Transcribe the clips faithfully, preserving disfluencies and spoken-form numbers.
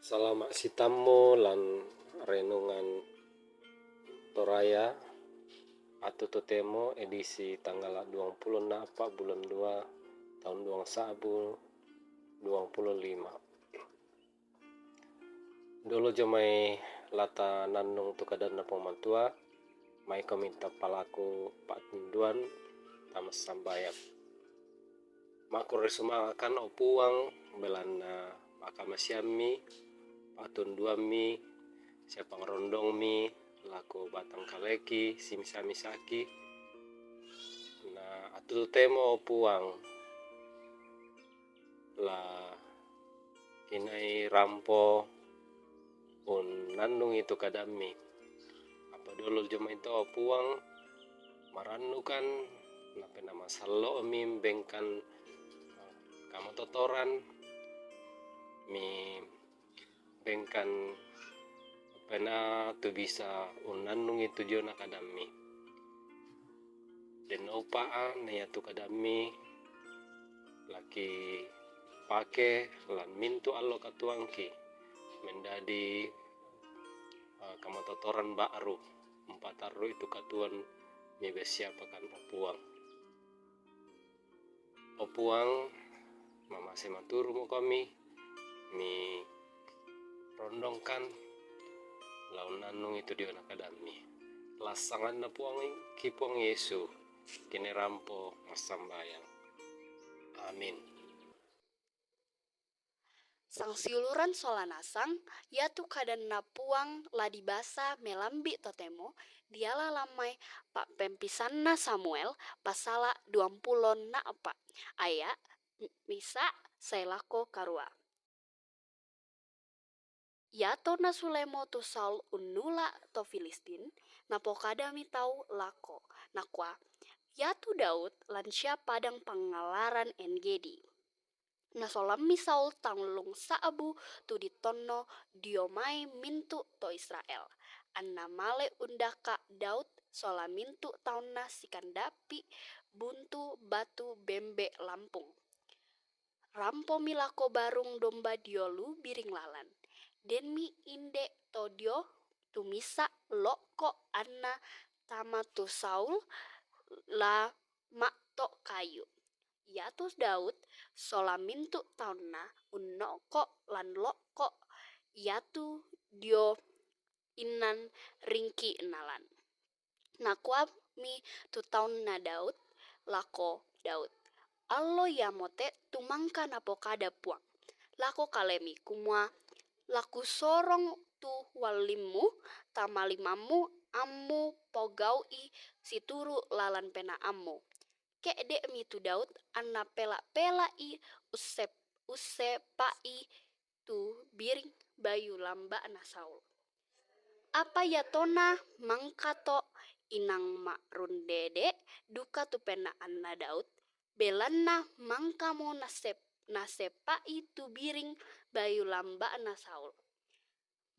Salama' sitammu lan renungan Toraya, Atu Totemo, edisi tanggala' duangpulo na'pa' bulan dua, taun duang sa'bu duangpulo lima. Dolo jomai la ta nannung tu kadanNa Puang Matua, maikomi ta palaku pa'tunduan ta massambayang. Makurre sumanga'kan, o Puang, belanna pa'kamasiammi, pa'tunduammi, sia pangrondongmi lako batang kaleki simisa-misaki. Na Atu Totemo, o Puang, la kinai rampo unnannungi tu kadammi. Apa dolo jomai to, o Puang, marannukan, napena masallo'mi bengkan kamatotoran, mi bengkan pena tu bisa unnannungi tu diona kadammi. Denno upa'a na iatu kadammi laki pake lan mintu' allo katuoangki mendadi, eh, kamatotoran ba'ru, umpatarru'i tu katuoan mibessiapakan, o Puang. O Puang, mamase maturumo komi, mi rondongkan la unnannungi tu diona kadammi. Lassanganna Puang ki Puang Yesu, kinai rampo massambayang. Amin. Sangsiuluran sola nasang, iatu kadanNa Puang la dibasa melambi' totemo, diala lan mai Pa'pempisanna Samuel, pasala' duampulo na'pa', aya' misa' sae lako karua. Iato nasulemo tu Saul unnula' to Filistin, napokadami tau lako, nakua, "Iatu Daud lan sia padang pangallaran En-Gedi." Nasolammi Saul tallung sa'bu tu dittonno dio mai mintu' to Israel, anna male undaka' Daud sola mintu' taunna sikandappi' buntu batu bembe' lampung. Rampomi lako barung domba dio lu biring lalan. Denmi inde' to dio tumisa' lo'ko' anna tama tu Saul la ma'to' kayu. Iatu Daud sola mintu' taunna unno'ko' lan lo'ko' iatu dio innan ringki' nalan. Nakuami tu taunna Daud lako Daud, "Allo iamote tu mangka napokada Puang lako kalemi, kumua, 'La kusorong tu uallimmu tama limammu ammu pogau'i situru' lalan penaammu.'" Ke'de'mi tu Daud anna pela'-pela'i usse-, ussepa'i tu biring bayu lamba'na Saul. Apa iatona mangkato inang ma'rundede duka tu penaanna Daud, belanna mangkamo nassep-, nassepa'i tu biring bayu lamba'na Saul.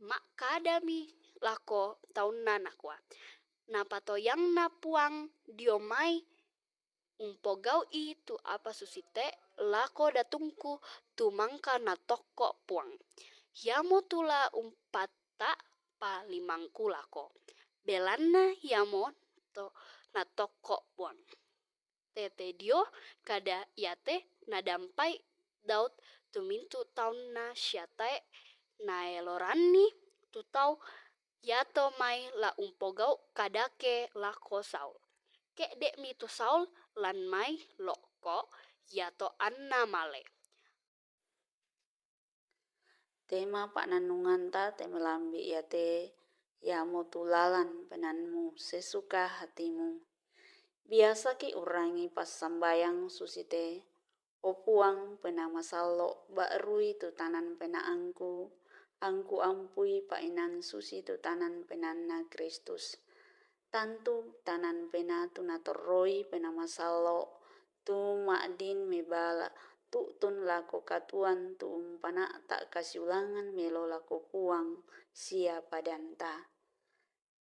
Ma'kadami lako taunna nakua, "Napatoyangna Puang dio mai umpogau'i tu apa susite lako datungku tu mangka natokko' Puang. Iamotu la umpatta' palimangku lako, belanna iamoto natokko' Puang." Tete dio kada iate nadampai Daud tu mintu' taunna sia tae' naeloranni tu tau iato mai la umpogau' kadake lako Saul. Ke'de'mi tu Saul lan mai lo'ko' iato anna male. Tema pa'nannunganta te melambi' iate, iamotu lalan penaanmu sesuka hatimu. Biasaki' urrangi passambayang susite, "O Puang, Penaa Masallo', ba'rui tu tanan penaangku, angku ampui pa'inang susitu tanan penaanna Kristus." Tantu tanan penaa tu natorroi Penaa Masallo', tu ma'din mebala, tu'tun lako katuoan tu umpana'ta kasiulangan melo lako Puang sia padanta.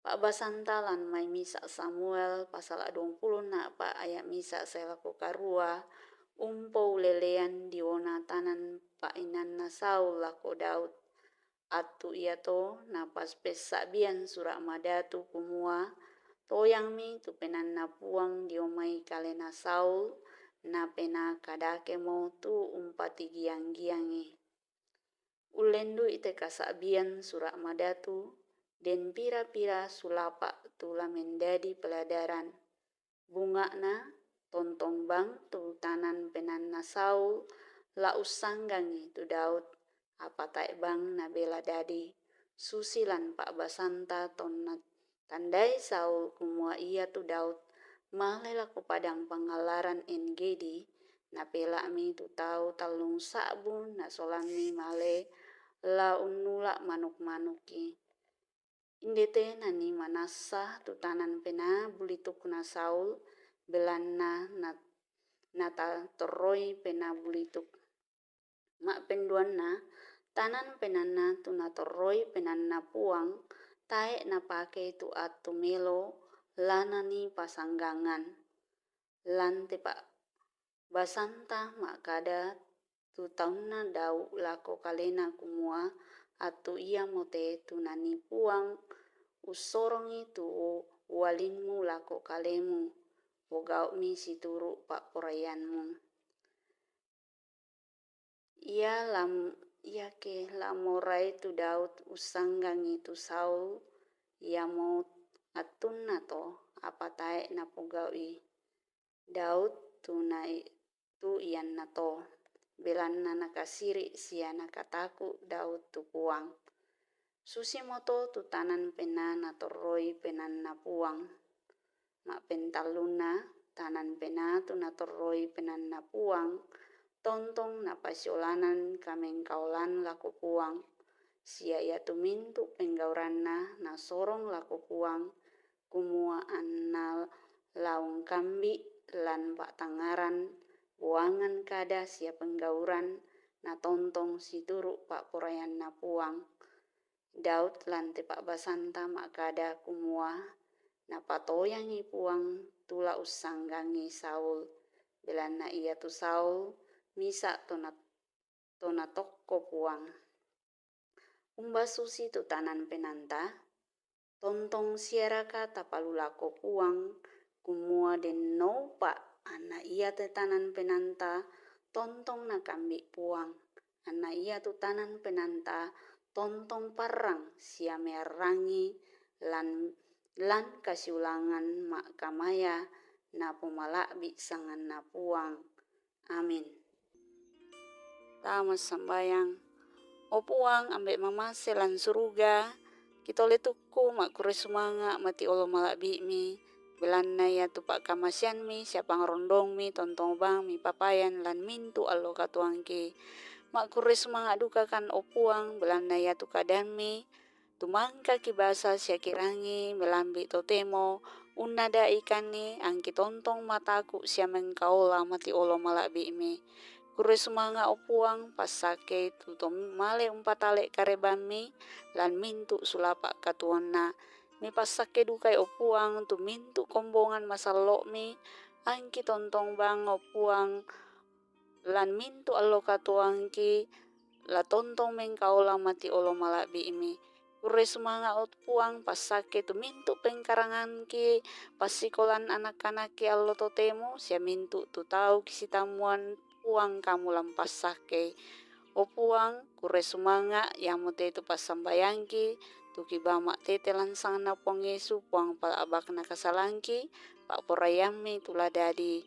Pa'basanta lan mai misa' Samuel pasala' duangpulo na'pa' aya' misa' sae lako karua, umpoulelean diona tanan pa'inanna Saul lako Daud. Attu iato napassabbien sura' madatu kumua, "Toyangmi tu penaanna Puang dio mai kalena Saul, napena kadakemo tu umpatigiang-giangi." Ullendu'i te kasa'biang sura' madatu, den pira-pira sulapa' tu la mendadi peladaran. Bunga'na, tontong bang tu tanan penaanna Saul la ussanggangi tu Daud, apa tae' bang nabela dadi, susi lan pa'basanta tonna tandai Saul kumua iatu Daud male lako padang pangallaran En-Gedi, napela'mi tu tau tallung sa'bu nasolammi male la unnula' manuk-manuki. Indete nani manassa tu tanan penaa bulitukna Saul, belanna na-, natatorroi penaa bulituk. Ma'penduanna, tanan penaanna tu natorroi penaanna Puang, tae' napakei tu attu melo la nani pasanggangan. Lan tepa' basanta ma'kada tu taunna Daud lako kalena kumua, "Attu iamote tu nanii Puang ussorongi tu ualimmu lako kalemu, pogau'mi situru' pa'poraianmu." Ia lam-, iake la morai tu Daud ussanggangi tu Saul, iamo attunna to, apa tae' napogau'i Daud tu nai-, tu iannato, belanna nakasiri' sia nakataku' Daud tu Puang. Susimoto tu tanan penaa natorroi penaanna Puang. Ma'pentallunna, tanan penaa tu natorroi penaanna Puang, tontong napasiolanan kamengkaolan lako Puang, sia iatu mintu' penggauranna nasorong lako Puang, kumua anna la ungkambi' lan pa'tangngaran buangan kada sia penggauran natontong situru' pa'poraianna Puang. Daud lan te pa'basanta ma'kada kumua, "Napatoyangi Puang tu la ussanggangi Saul, belanna iatu Saul misa' to na-, to natokko Puang." Umba susi tu tanan penaanta? Tontong siaraka tapalu lako Puang, kumua dennoupa' anna iate tanan penaanta tontong nakambi' Puang, anna iatu tanan penaanta tontong parrang sia mearrangi lan, lan kasiulangan ma'kamaya napomala'bi' sanganna Puang. Amin. Tama sambayang. O Puang, Ambe' mamase lan suruga, kitole tukku ma'kurre sumanga' mati olo mala'bi'mi, belanna iatu pa'kamaseammi sia pangrondongmi tontong bang mipapayan lan mintu' allo katuoangki. Ma'kurre sumanga' dukakan, o Puang, belanna iatu kadaammi, tu mangka kibasa sia kirangi melambi' totemo unnada'ikanni angki tontong mataku' sia mengkaola mati olo mala'bi'mi. Kurre sumanga', o Puang, passakkei tu to male umpatale' karebammi lan mintu' sulapa' katuoanna. Mipassakke dukai, o Puang, tu mintu' kombongan masallo'mi, angki tontong bang, o Puang, lan mintu' allo katuoangki, la tontong mengkaola mati olo mala'bi'mi. Kurre sumanga', o Puang, passakke tu mintu' pengkarangangki, passikolan anak-anakki allo totemo, sia mintu' tu tau kisitammuan Puang kamu lan passakkei. O Puang, kurre sumanga', iamote tu passambayangki, tu kibaa ma'tete lan sanganna Puang Yesu, Puang pala'bakna kasalangki, pa'poraiammi tu la dadi.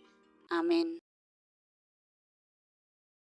Amin.